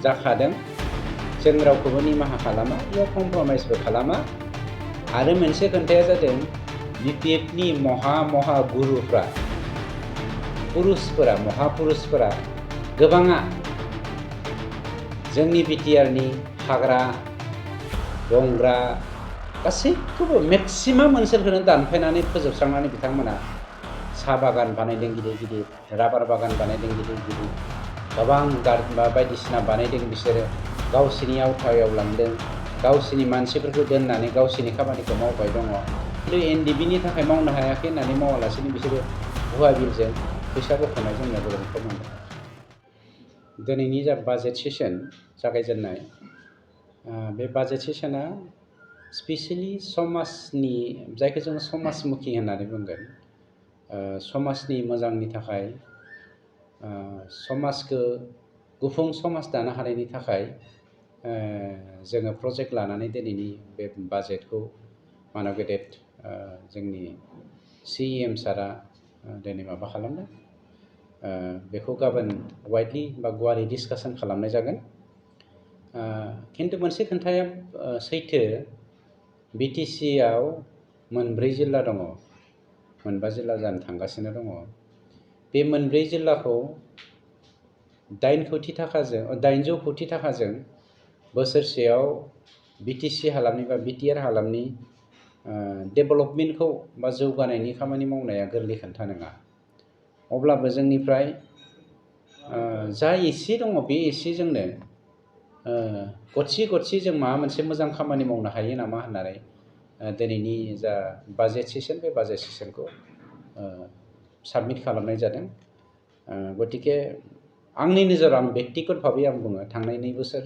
जाखादों जों रावखौबो निमाहा खालामा बेयाव कमप्रमाइसबो खालामा आरो मोनसे खोथाया जादों बिपिएफनि महा गुरुफ्रा पुरुषफोरा महापुरुषफोरा गोबाङा जोंनि बिटिआरनि हाग्रा बंग्रा गासैखौबो मेक्सिमाम ओनसोलखौनो दानफायनानै फोजोबस्रांनानै बिथांमोना साहा बागान बानायदों गिदिर गिदिर राबार बागान बानायदों गिदिर गिदिर गोबां बायदिसिना बानायदों बिसोरो गावसिनि आवथायाव लांदों गावसिनि मानसिफोरखौ दोननानै गावसिनि खामानिखौ मावबाय दङ खिन्थु एनडिबिनि थाखाय मावनो हायाखै होननानै मावालासिनो बिसोरो भुवा बिलजों फैसा बख'नाय जोंनिया गोबांखौ मोनदों। दिनैनि जा बाजेट सेसन जागायजेननाय बे बाजेट सेसना स्पेसियेलि समाजनि जायखौ जोङो समाजमुखि होननानै बुंगोन समाजनि मोजांनि थाखाय समाजखौ गुफुं समाज दानो हानायनि थाखाय जोङो प्रजेक्ट लानानै दिनैनि बे बाजेटखौ मानब गेदेर जोंनि सिएम सारा दिनै माबा खालामदों बेखौ गाबोन वाइडलि बा गुवारै डिसकासन खालामनाय जागोन। खिन्थु मोनसे खोथाया सैथो बिटिसिआव मोनब्रै जिल्ला दङ मोनबा जिल्ला जानो थांगासिनो दङ बे मोनब्रै जिल्लाखौ 800 कोटी थाखाजों बोसोरसेयाव बिटिसि हालामनि बा बिटिआर हालामनि डेभेलपमेन्टखौ बा जौगानायनि खामानि मावनाया गोरलै खोथा नङा। अब्लाबो जोंनिफ्राय जा एसे दङ बे एसेजोंनो गथि जों माबा मोनसे मोजां खामानि मावनो हायो नामा होननानै दिनैनि जा बाजेट सेसन बे बाजेट सेसनखौ साबमिट खालामनाय जादों। गतिके आंनि नोजोराव आं बेक्तिगत भाबै आं बुङो थांनाय 2 बोसोर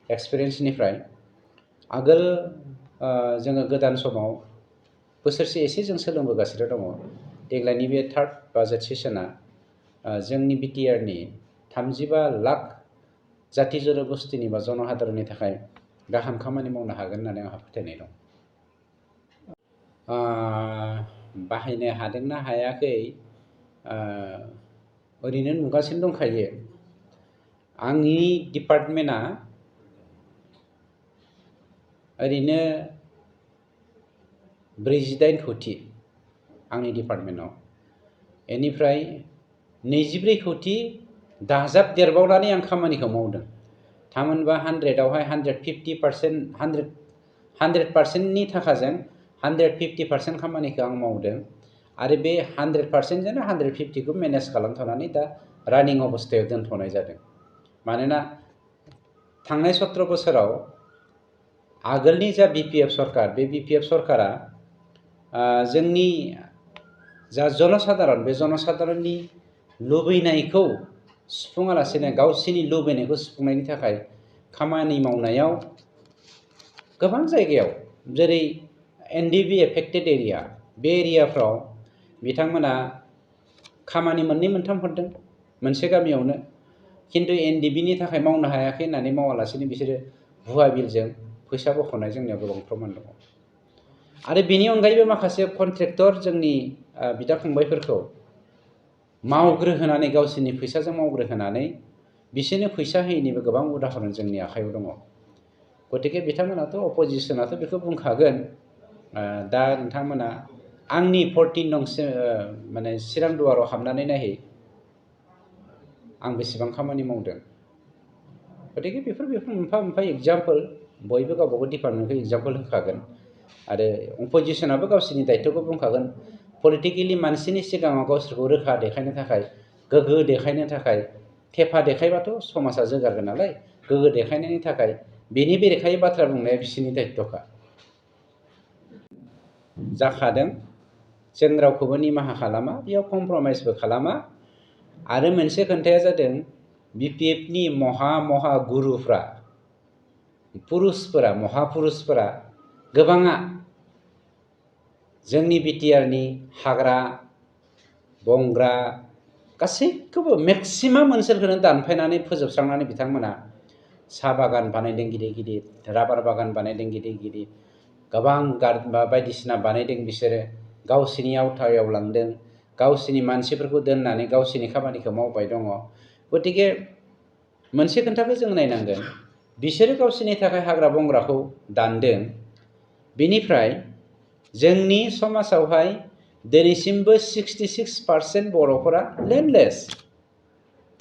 एक्सपिरियेन्सनिफ्राय आगोल जोङो गोदान समाव बोसोरसे एसे जों सोलोंबोगासिनो दङ देग्लायनि बे 3rd बाजेट सेसना जोंनि बिटिआरनि 35 लाख जाति जनगोष्ठीनि बा जनहादरनि थाखाय गाहाम खामानि मावनो हागोन होननानै आंहा फोथायनाय दं। बाहायनो हादोंना हायाखै ओरैनो नुगासिनो दंखायो आंनि डिपार्टमेन्टआ ओरैनो 48 कोटी आंनि डिपार्टमेन्टआव बेनिफ्राय 24 कोटी दाजाब देरबावनानै आं खामानिखौ मावदों थामहिनबा 100आवहाय 100%नि थाखाजों 150% खामानिखौ आं मावदों आरो बे 100%जोंनो 150खौ मेनेज खालामथ'नानै दा रानिं अबस्थायाव दोनथ'नाय जादों। मानोना थांनाय 17 बोसोराव आगोलनि जा बिपिएफ सरकार बे बिपिएफ सरकारा जोंनि जा जनसाधारन बे जनसाधारननि लुबैनायखौ सुफुङालासेनो गावसिनि लुबैनायखौ सुफुंनायनि थाखाय खामानि मावनायाव गोबां जायगायाव जेरै एनडिबि एफेक्टेड एरिया बे एरियाफ्राव बिथांमोना खामानि 2-3 हरदों मोनसे गामियावनो खिन्थु एनडिबिनि थाखाय मावनो हायाखै होननानै मावालासेनो बिसोरो भुवा बिलजों फैसा बख'नाय जोंनियाव गोबां प्रमान दङ। आरो बेनि अनगायैबो माखासे कन्ट्रेक्टर जोंनि बिदा फंबायफोरखौ मावग्रोहोनानै गावसोरनि फैसाजों मावग्रोहोनानै बिसोरनो फैसा होयैनिबो गोबां उदाहरन जोंनि आखायाव दङ। गतिके बिथांमोनाथ' अपोजिसनाथ' बेखौ बुंखागोन दा नोंथांमोना आंनि 14 नं माने चिरां दुवाराव हाबनानै नायहै आं बेसेबां खामानि मावदों। गतिके बेफोर मोनफा एग्जाम्पल बयबो गावबागाव डिपार्टमेन्टखौ एग्जाम्पल होखागोन आरो अपोजिसनाबो गावसोरनि दायित्वखौ बुंखागोन। पलिटिकेलि मानसिनि सिगाङाव गावसोरखौ रोखा देखायनो थाखाय गोग्गो देखायनो थाखाय थेफा देखायबाथ' समाजा जौगागोन नालाय गोग्गो देखायनायनि थाखाय बेनि बेरेखायै बाथ्रा बुंनाया बिसोरनि दायित्वखा। जाखादों जों रावखौबो निमाहा खालामा बेयाव कमप्रमाइसबो खालामा आरो मोनसे खोथाया जादों बिपिएफनि महा गुरुफ्रा पुरुषफोरा महापुरुषफोरा गोबाङा जोंनि बिटिआरनि हाग्रा बंग्रा गासैखौबो मेक्सिमाम ओनसोलखौनो दानफायनानै फोजोबस्रांनानै बिथांमोना साहा बागान बानायदों गिदिर गिदिर राबार बागान बानायदों गिदिर गिदिर गोबां बायदिसिना बानायदों बिसोरो गावसिनि आवथायाव लांदों गावसिनि मानसिफोरखौ दोननानै गावसिनि खामानिखौ मावबाय दङ। गतिके मोनसे खोथाखौ जों नायनांगोन बिसोरो गावसोरनि थाखाय हाग्रा बंग्राखौ दानदों बेनिफ्राय जोंनि समाजावहाय दिनैसिमबो 66% बर'फोरा लेन्डलेस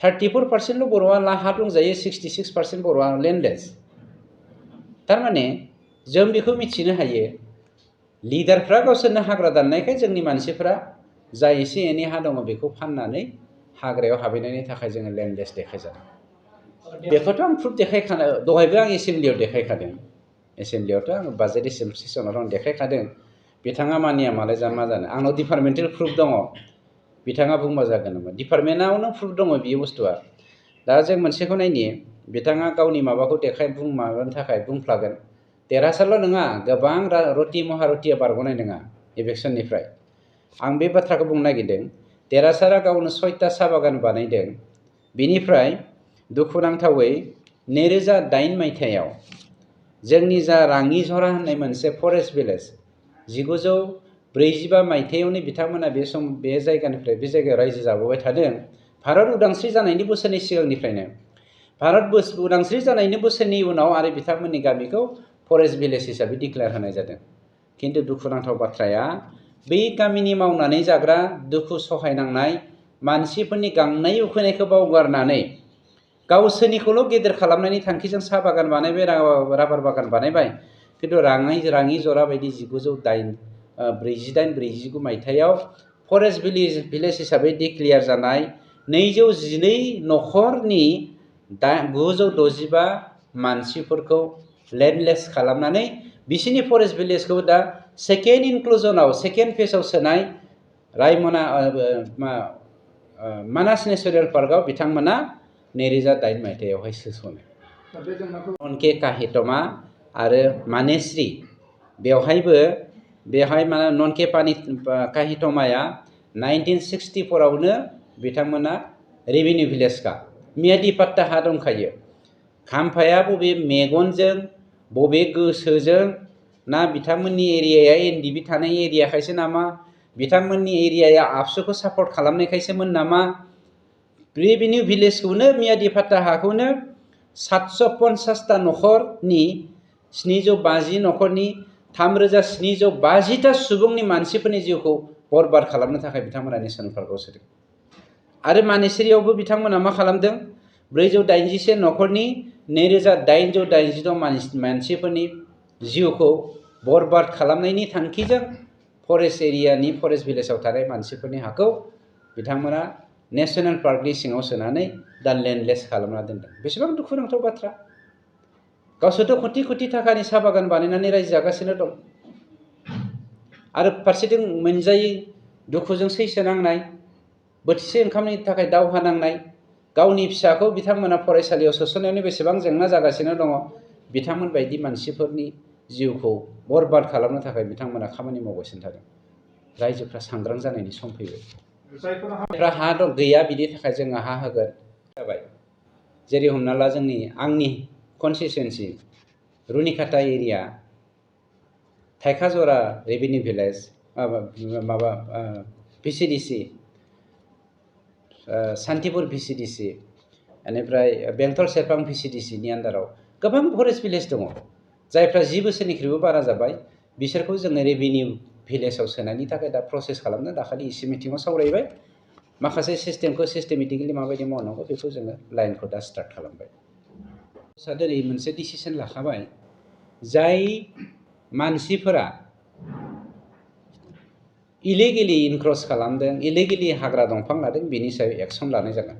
34% बर'आ हा दंजायो 66% बर'आ लेन्डलेस थारमाने जों बेखौ मिथिनो हायो लिडारफ्रा गावसोरनो हाग्रा दाननायखाय जोंनि मानसिफ्रा जा एसे एनै हा दङ बेखौ फाननानै हाग्रायाव हाबहैनायनि थाखाय जोङो लेन्डलेस देखायजादों बेखौथ' आं प्रुफ देखायखादों दहायबो आं एसेम्ब्लियाव देखायखादों एसेम्ब्लियावथ' आं बाजेट सेसनाव आं देखायखादों बिथाङा मानिया मालाय मा जानो आंनाव डिपार्टमेन्टेल प्रुफ दङ बिथाङा बुंबा जागोन नामा डिपार्टमेन्टआवनो प्रुफ दङ बियो बुस्थुआ दा जों मोनसेखौ नायनि बिथाङा गावनि माबाखौ माबानो थाखाय बुंफ्लागोन देरहासारल' नङा गोबां रति महारतिया बारग'नाय नङा इलेक्सननिफ्राय आं बे बाथ्राखौ बुंनो नागिरदों देरहासारा गावनो 6टा साहा बागान बानायदों बिनिफ्राय दुखुनांथावै 2008 मायथाइयाव जोंनि जा राङिझरा होननाय मोनसे फरेस्ट भिलेज 1945 मायथाइयावनो बिथांमोना बे जायगानिफ्राय बे जायगायाव रायजो जाबोबाय थादों भारत उदांस्रि जानायनि बोसोरनि सिगांनिफ्रायनो भारत उदांस्रि जानायनि बोसोरनि उनाव आरो बिथांमोननि गामिखौ फरेस्ट भिलेज हिसाबै डिक्लेयार होनाय जादों किन्तु दुखुनांथाव बाथ्राया बै गामिनि मावनानै जाग्रा दुखु सहायनांनाय मानसिफोरनि गांनाय उखैनायखौ बावगारनानै गावसोरनिखौल' गेदेर खालामनायनि थांखिजों साहा बागान बानायबाय राबार बागान बानायबाय किन्तु राङिझरा बायदि 1948-49 मायथाइयाव फरेस्ट भिलेज हिसाबै डिक्लेयार जानाय 212 न'खरनि 965 मानसिफोरखौ लेन्डलेस खालामनानै बिसिनि फरेस्ट भिलेजखौ दा सेकेन्ड इनक्लुजनाव सेकेन्ड फेजआव सोनाय रायमना मानास नेशनेल पार्कआव बिथांमोना 2008 मायथाइयावहाय सोसनो ननके काहितमा आरो मानेश्री बेवहाय ननके काहितमाया 1964 आवनो बिथांमोना रेभिनिउ भिलेजखा मियादि पाट्टा हा दंखायो खाम्फाया बबे मेगनजों बबे गोसोजों ना बिथांमोननि एरियाया एनडिबि थानाय एरियाखायसो नामा बिथांमोननि एरियाया आबसुखौ सापर्ट खालामनायखायसोमोन नामा रेभिनिउ भिलेजखौनो मियादि पाट्टा हाखौनो 750टा न'खरनि 750 न'खरनि 3750टा सुबुंनि मानसिफोरनि जिउखौ बरबाद खालामनो थाखाय बिथांमोना नेशनेल पार्कआव सोदों आरो मानेश्रीयावबो बिथांमोना मा खालामदों 481 न'खरनि 2886 मानसिफोरनि जिउखौ बरबाद खालामनायनि थांखिजों फरेस्ट एरियानि फरेस्ट भिलेजाव थानाय मानसिफोरनि हाखौ बिथांमोना नेशनेल पार्कनि सिङाव सोनानै दा लेन्डलेस खालामना दोनदों बेसेबां दुखुनांथाव बाथ्रा गावसोरथ' कोटि कोटि थाखानि साहा बागान बानायनानै रायजो जागासिनो दं आरो फारसेथिं मोनजायै दुखुजों सैसोनांनाय बोथिसे ओंखामनि थाखाय दावहा नांनाय गावनि फिसाखौ बिथांमोना फरायसालियाव सोसननायावनो बेसेबां जेंना जागासिनो दङ बिथांमोन बायदि मानसिफोरनि जिउखौ बरबाद खालामनो थाखाय बिथांमोना खामानि मावगासिनो थादों रायजोफ्रा सांग्रां जानायनि सम फैबाय जायफोरा हा दं गैया बिनि थाखाय जोङो हा होगोन जाबाय जेरै हमना ला आंनि कनस्टिटुएन्सि रुनिकाटा एरिया थाइखाजरा revenue village VCDC Santipur VCDC बेनिफ्राय बेंटल सेरफां भिसिडिसिनि आन्दाराव गोबां फरेस्ट भिलेज दङ जायफ्रा 10 बोसोरनिख्रुइबो बारा जाबाय बिसोरखौ जोङो रेभिनिउ भिलेजाव सोनायनि थाखाय दा प्रसेस खालामनो दाखालि इसे मिटिङाव सावरायबाय माखासे सिस्टेमखौ सिस्टेमेटिकेलि माबायदि मावनांगौ बेखौ जोङो लाइनखौ दा स्टार्ट खालामबाय दिनै मोनसे डिसिसन लाखाबाय जाय मानसिफोरा इलिगेलि इनक्रस खालामदों इलिगेलि हाग्रा दंफां लादों बेनि सायाव एक्सन लानाय जागोन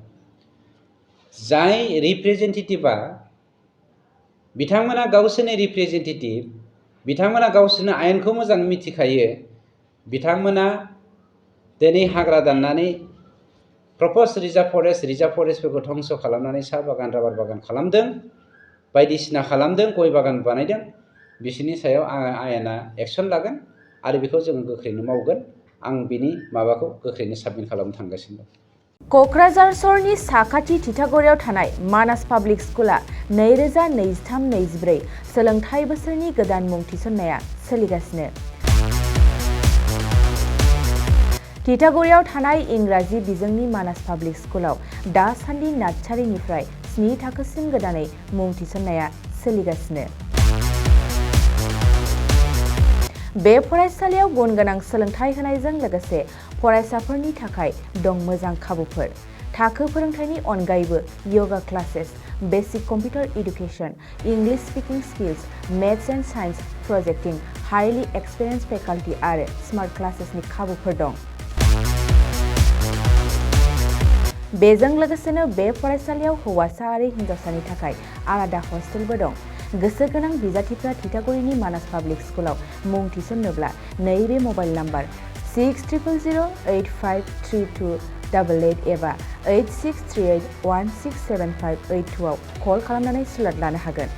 जाय रिप्रेजेन्टेटिभआ बिथांमोना गावसोरनि रिप्रेजेन्टेटिभ बिथांमोना गावसोरनो आयेनखौ मोजाङै मिथिखायो बिथांमोना दिनै हाग्रा दाननानै प्रप'ज रिजार्भ फरेस्टफोरखौ धंस खालामनानै साहा बागान राबार बागान खालामदों बायदिसिना खालामदों गय बागान बानायदों बिसोरनि सायाव आयेना एक्सन लागोन आरो बेखौ जोङो गोख्रैनो मावगोन आं बिनि माबाखौ गोख्रैनो साबमिट खालामनो थांगासिनो दं क'क्राझार सहरनि साखाथि तितागुरियाव थानाय मानास पाब्लिक स्कुला 2023-24 सोलोंथाइ बोसोरनि गोदान मुं थिसननाया सोलिगासिनो तितागुरियाव थानाय इंराजि बिजोंनि मानास पाब्लिक स्कुलाव दासान्दि नार्सारिनिफ्राय 7 थाखोसिम गोदानै मुं थिसननाया सोलिगासिनो। बे फरायसालियाव गुन गोनां सोलोंथाइ होनायजों लोगोसे फरायसाफोरनि थाखाय दं मोजां खाबुफोर। थाखो फोरोंथायनि अनगायैबो yoga classes, basic computer education, English speaking skills, maths and science projecting, highly experience faculty आरो स्मार्ट क्लासेसनि खाबुफोर दं। बेजों लोगोसेनो बे फरायसालियाव हौवासा आरो हिन्जावसानि थाखाय आलादा हस्टेलबो दं। गोसो गोनां बिजाथिफ्रा थिथागुरिनि मानास पाब्लिक स्कुलाव मुं थिसन्नोब्ला नैबे मबाइल नाम्बार 6000853288 एबा 8638167582 आव कल खालामनानै स्लट लानो हागोन।